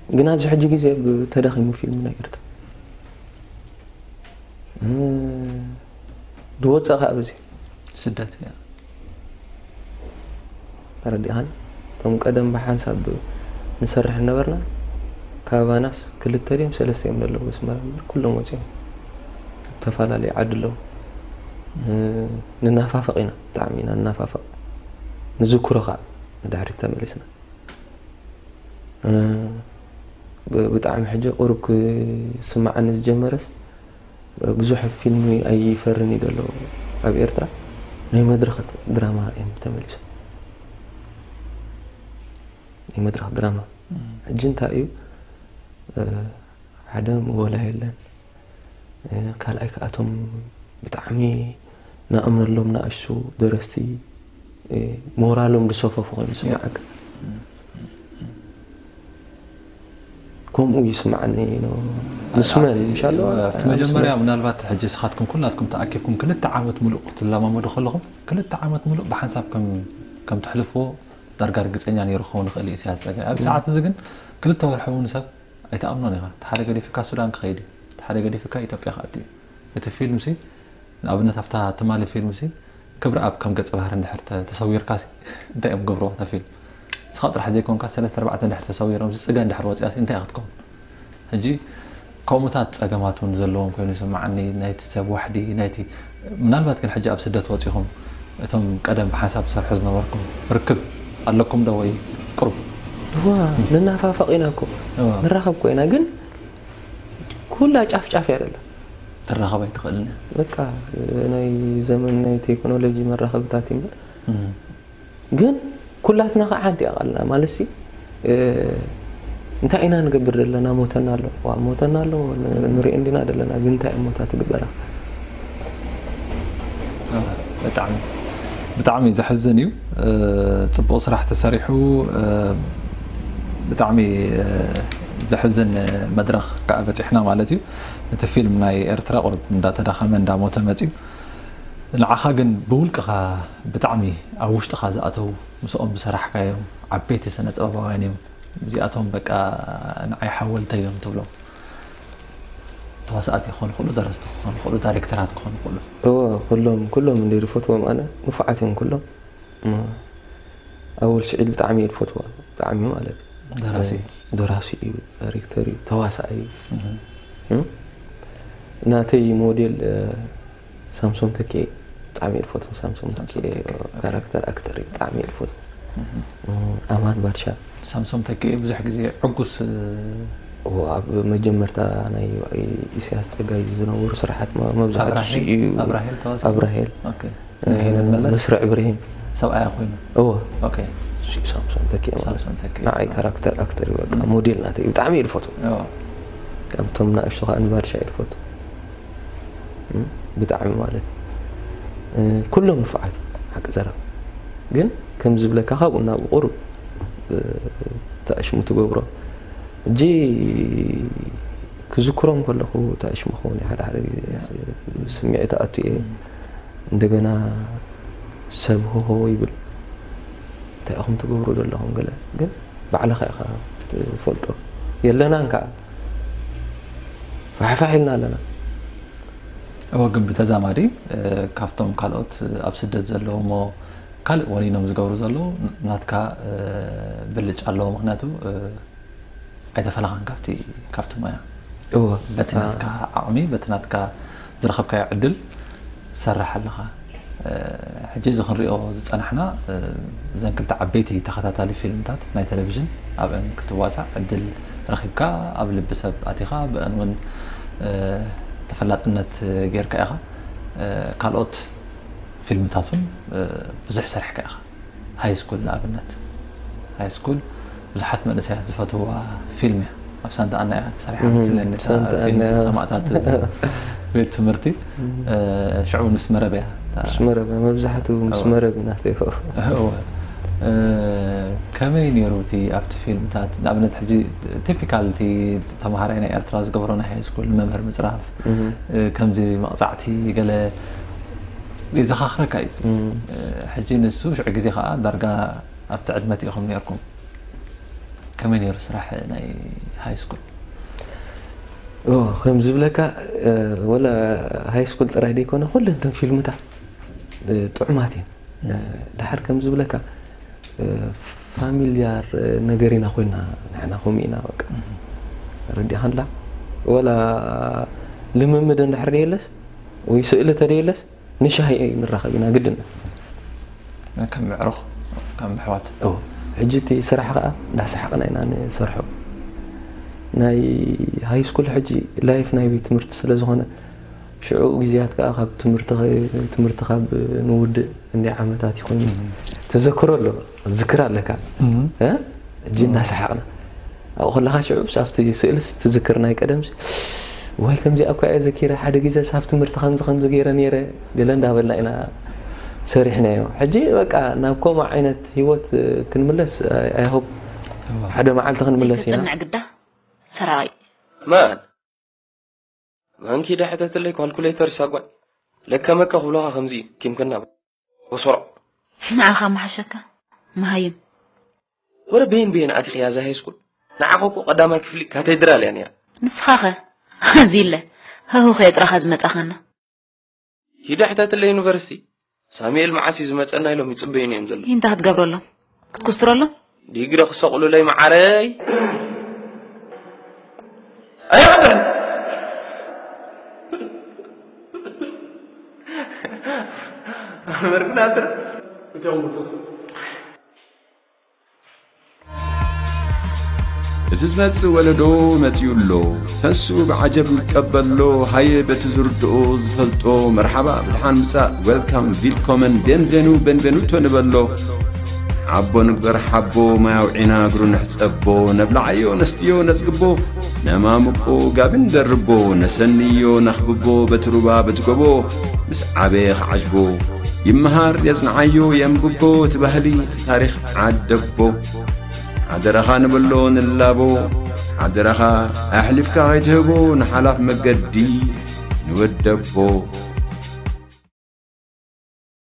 ግን ኣብዚ ሕጂ ግዜ ተዳኺሙ ፊልም ናይ ኤርትራ። እ፣ ዝወፀ ከዓ በዚ ስደት እያ። ተረዲእኻኒ? እቶም ቀደም ብሓንሳብ ንሰርሕ ነበርና፣ ካባናስ ክልተ ድዮም ሰለስተ እዮም ዘለዉ ኣስመራ እምበር፣ ኩሎም ወፂኦም። ኣብ ተፈላለዩ ዓዲ ኣለዉ። እ፣ ንናፋፈቕ ኢና፣ ብጣዕሚ ኢና ንናፋፈቕ። ንዝክሮ ከዓ ንድሕሪት ተመሊስና። እ፣ ብ-፣ ብጣዕሚ ሕጂ ቁሩብ ክስምዓኒ ዝጀመረስ፣ ብዙሕ ፊልም ኣይፈርን እዩ ዘሎ ኣብ ኤርትራ። ናይ መድረኽ ድራማ እዮም ተመሊሶም። ናይ መድረኽ ድራማ። ሕጂ እንታይ እዩ፣ እ፣ ሓደ ምወላ የለን። እ፣ ካልኣይ ከኣቶም ብጣዕሚ ንኣምነሎም ንኣሽቱ ደረስቲ፣ እ፣ ሞራሎም ዝሰፈፉ ኮይኑ ይስምዓካ። ከምኡ ይስምዓኒ ነው። ምስ መን? ምሻሎ ኣብቲ መጀመርያ ምናልባት ሕጂ ንስኻትኩም ኩላትኩም ተኣኪብኩም ክልተ ዓመት ሙሉእ ክትለማመዱ ከለኹም፣ ክልተ ዓመት ሙሉእ ብሓንሳብ ከም ከም ትሕልፍዎ ዳርጋ ርግፀኛ ነይሩ ክኸውን ይኽእል እዩ ኢሳያስ ፀጋይ። ኣብዚ ሰዓት እዚ ግን ክልተ ወርሒ እውን ሰብ ኣይትኣምኖን ኢኻ። እቲ ሓደ ገዲፍካ ሱዳን ክኸይድ እዩ፣ እቲ ሓደ ገዲፍካ ኢትዮጵያ ክኣቱ እዩ። እቲ ፊልምሲ ንኣብነት ኣብታ ትማሊ ፊልምሲ ክብረኣብ ከም ገፀ ባህሪ እንድሕር ተ-፣ ተሰዊርካሲ እንታይ እዮም ገብርዋ እታ ፊልም? ንስኻ ጥራሕ ዘይኮንካ ሰለስተ ኣርባዕተ እንድሕር ተሰዊሮም ጽገ እንድሕር ወፂኣሲ እንታይ ክትከውን? ሕጂ ከምኡታት ፀገማት እውን ዘለዎም ኮይኑ ይስምዓኒ፣ ናይቲ ሰብ ዋሕዲ ናይቲ። ምናልባት ግን ሕጂ ኣብ ስደት ወፂኹም እቶም ቀደም ብሓንሳብ ትሰርሑ ዝነበርኩም ርክብ ኣለኩም ዶ ወይ ቅሩብ? እዋ፣ ንናፋፈቕ ኢና እኮ። እዋ። ንራኸብ እኮ ኢና፣ ግን ኩላ ጫፍ ጫፍ እያ ደላ። ትራኸብ ኣይትኽእልን እያ። በቃ ናይ ዘመን ናይ ቴክኖሎጂ መራኸብታት እዩ እምበር። እም። ግን ኩላትና ከዓ ሓንቲ እያ ቃልና። ማለት ሲ፣ እ፣ እንታይ ኢና ንገብር ዘለና? ሞተና ኣሎ። ዋ፣ ሞተና ኣሎ፣ ን-፣ ንሪኦ እንዲና ዘለና። ግን እንታይ እሞ እታ ትግበራ? ብጣዕሚ፣ ብጣዕሚ ዘሕዝን እዩ። እ፣ ጽቡቕ ስራሕ ተሰሪሑ። እ፣ ብጣዕሚ፣ እ፣ ዘሕዝን መድረኽ ከዓ በጺሕና ማለት እዩ። እቲ ፊልም ናይ ኤርትራ ቁሩብ እንዳተዳኸመ እንዳሞተ መጺኡ። ንዓኻ ግን ብውልቅኻ ብጣዕሚ ኣብ ውሽጥኻ ዝኣተው ምስኦም ዝሰራሕካዮም ዓበይቲ ስነ ጥበባውያን እዮም። እዚኣቶም በቃ ንዓይ ሓወልተይ እዮም ትብሎም። ተዋሳእቲ ክኾኑ ይኽእሉ፣ ደረስቲ ክኾኑ ይኽእሉ፣ ዳይሬክተራት ክኾኑ ይኽእሉ። እወ፣ ኩሎም፣ ኩሎም እንደ ዝፈትዎም ኣነ ንፉዓት እዮም ኩሎም። እም፣ ኣወል ስዒድ ብጣዕሚ እየ ዝፈትዎ፣ ብጣዕሚ ማለት እዩ። ደራሲ። ደራሲ እዩ፣ ዳይሬክተር እዩ፣ ተዋሳኣይ እዩ። እም። እም? ናተይ ሞዴል፣ እ፣ ሳምሶም ተኪኤ ብጣዕሚ እየ ዝፈትዎ። ሳምሶም ሳምሶም ተኪኤ ተኪኤ፣ ኦኬ። ካራክተር ኣክተር እዩ፣ ብጣዕሚ እየ ዝፈትዎ። እም። እም፣ ኣማን ባድሻ። ሳምሶም ተኪኤ ብዙሕ ግዜ ዕጉስ፣ እ፣ እዎ፣ ኣብ መጀመርታ ናይ ኢሳያስ ጸጋይ ዝነበሩ ስራሓት መ-፣ መብዛሕትኡ ኣብ ራሄል? እዩ። ኣብ ራሄል ተዋሲኡ? ኣብ ራሄል። ኦኬ። ናይ ሄለን መለስ? መስርዕ ብርሂን። ሰብኣያ ኮይኑ? እዎ። ኦኬ። እሱ እዩ ሳምሶም ተኪኤ ማለት። ሳምሶም ተኪኤ። ንዓይ ካራክተር ኣክተር እዩ በቃ። እም። ሞዴል ናተይ እዩ። ብጣዕሚ እየ ዝፈትዎ። እዎ። ካብቶም ንኣሽቱ ከዓ ንባድሻ እየ ዝፈትዎ። እም፣ ብጣዕሚ ማለት። እ፣ ኩሎም ንፉዓት እዮም፣ ሓቂ ዘረባ። ግን ከም ዝብለካ ካብኡ ናብኡ ቁሩብ፣ እ፣ ተኣሽሙ ትገብሮ። ሕጂ ክዝክሮም ከለኹ ተኣሽሙ ክኸውን እዩ ሓደ ሓደ ግዜ። ስምዒት ኣቱ እየ። እንደገና ሰብ ሆሆ ይብል። እንታይ ኢኹም ትገብሩ ዘለኹም ገለ? ግን ባዕልኻ ኢኻ ትፈልጦ። የለናን ከዓ። ፋሕፋሕ ኢልና ኣለና። እወ፣ ግን ብተዛማዲ፣ እ፣ ካብቶም ካልኦት ኣብ ስደት ዘለዉ እሞ ካልእ ወኒኖም ዝገብሩ ዘለዉ ናትካ፣ እ፣ ብልጫ ኣለዎ። ምኽንያቱ፣ እ፣ ኣይተፈለኻን ካብቲ፣ ካብቲ ሞያ። እወ። በቲ አ- ናትካ ዓቕሚ፣ በቲ ናትካ ዝረኸብካዮ ዕድል ትሰርሕ ኣለኻ። እ፣ ሕጂ እዚ ክንሪኦ ዝጸናሕና፣ እ፣ እዘን ክልተ ዓበይቲ ተኸታታሊ ፊልምታት ናይ ቴሌቪዥን ኣብአን ክትዋሳእ ዕድል ረኺብካ፣ ኣብ ልቢ ሰብ ኣቲኻ፣ ብአን እውን፣ እ፣ ተፈላጥነት ጌርካ ኢኻ። እ፣ ካልኦት ፊልምታት እውን፣ እ፣ ብዙሕ ሰሪሕካ ኢኻ። ሃይ ስኩል ንኣብነት። ሃይ ስኩል ብዙሓት መንእሰያት ዝፈትውዋ ፊልም እያ። ኣብ ሳንታ ኣና ኢኻ ተሰሪሓ እም፣ መስለኒ፣ እታ ሳንታ ፊልም ኣና። ሰማእታት ቤት ትምህርቲ። እም። እ፣ ሽዑ ምስ መረብ እያ ምስ መረብ መብዛሕትኡ ምስ እወ። መረብ ኢና ተይፈ እወ። እ፣ ከመይ ነይሩ እቲ ኣብቲ ፊልምታት? ንኣብነት ሕጂ ቲፒካል እቲ ተምሃራይ ናይ ኤርትራ ዝገብሮ ናይ ሃይ ስኩል ንመምህር ምጽራፍ፣ እ፣ ከምዚ መቕጻዕቲ ገለ የዘኻኽረካ እዩ። እ፣ ሕጂ ንሱ ሽዑ ግዜ ከኣ ዳርጋ ኣብቲ ዕድመት ኢኹም ነርኩም። ከመይ ነይሩ ስራሕ ናይ ሃይ ስኩል? ኦ፣ ከም ዝብለካ፣ እ፣ ወላ ሃይ ስኩል ጥራይ ደይኮነ ኩለን እተን ፊልምታት፣ እ፣ ጥዑማት እየን። እ፣ ድሓር ከም ዝብለካ፣ እ፣ ፋሚልያር፣ እ፣ ነገር ኢና ኮይና ንሕና ከምኡ ኢና በቃ። ረዲእኻ እንዳ ወላ ልምምድ እንድሕር ደየለስ ወይ ስእሊ ተደየለስ ንሻሂ ንራኸብ ኢና ግድን። ከም ምዕሩኽ ከም ኣሕዋት። ኦ፣ ሕጂ እቲ ስራሕ ከኣ እንዳሰሓቕና ኢና ንሰርሖ። ናይ ሃይ ስኩል ሕጂ ላይፍ ናይ ቤት ትምህርቲ ስለ ዝኾነ ሽዑ ግዜያት ከኣ ካብ ትምህርቲ ኸ-፣ ትምህርቲ ካብ ንውድእ እንዲ ዓመታት ይኾይኑ ተዘክሮ ኣሎ። ዝክር ኣለካ። እ? ሕጂ እናሰሓቕና ኣብኡ ከለኻ ሽዑ ኣብቲ ስእልስ ትዝክር ናይ ቀደምሲ ወይ ከምዚኣ እኳ እየ ዘኪረ ሓደ ግዜ ሳብ ትምህርቲ ከምዚ ከምዚ ገይረ ነይረ ገለ እንዳበልና ኢና ሰሪሕናዮ። ሕጂ በቃ ናብ ከምኡ ዓይነት ህይወት ክንምለስ ኣይሆብ ሓደ መዓልቲ ክንምለስ ኢና። ተጽንዕ ግዳ ሰራቒ ማን ማንኪ ዳ ሕተትለይ ካልኩሌተር ሳጓል ለከመከ ክብሎኻ ከምዚ ኪምክና ወሰሮ ንዓኻ መሓሸካ መሃይም ወረ በይን በይን ኣቲኽያ እዛ ሃይስኩል ንዓኻ እኮ ቀዳማይ ክፍሊ ካቴድራል እያ ነይራ ንስኻኸ ኣዚለ ሃሁ ከየጥራኻ ዝመጻኻና ሂደ ሕተትለ ዩኒቨርሲቲ ሳሙኤል መዓስ እዩ ዝመፀና ኢሎም ይፅበዩኒ እዮም ዘለዉ እንታይ ክትገብረሎም ክትኩስትረሎም ዲግሪ ክሰቕሉለይ መዓረይ ኣይወደን መርግናትር እቲ ዝመጽእ ወለዶ መጺኡ ኣሎ። ተንሱ ብዓጀብ ንቀበሎ። ሃየ በቲ ዝርድኦ ዝፈልጦ መርሓባ ብድሓን ምጻእ፣ ዌልካም፣ ቪልኮመን፣ ቤንቬኑ፣ ቤንቬኑቶ ንበሎ። ሓቦ ንግበር ሓቦ፣ ማይ ኣውዒና እግሩ ንሕጸቦ። ነብልዓዮ ነስትዮ ነጽግቦ፣ ነማሙቆ ጋቢ ንደርቦ። ነሰንዮ ነኽብቦ በቲ ሩባ በቲ ጎቦ፣ ምስ ዓበየ ክዓጅቦ። ይመሃር የጽንዓዮ የንብቦ፣ እቲ ባህሊ እቲ ታሪኽ ዓደቦ። ሓደራኻ ንበሎ ንላቦ፣ ሓደራኻ ኣሕሊፍካ ከይትህቦ ንሓላፍ መገዲ ንወደቦ።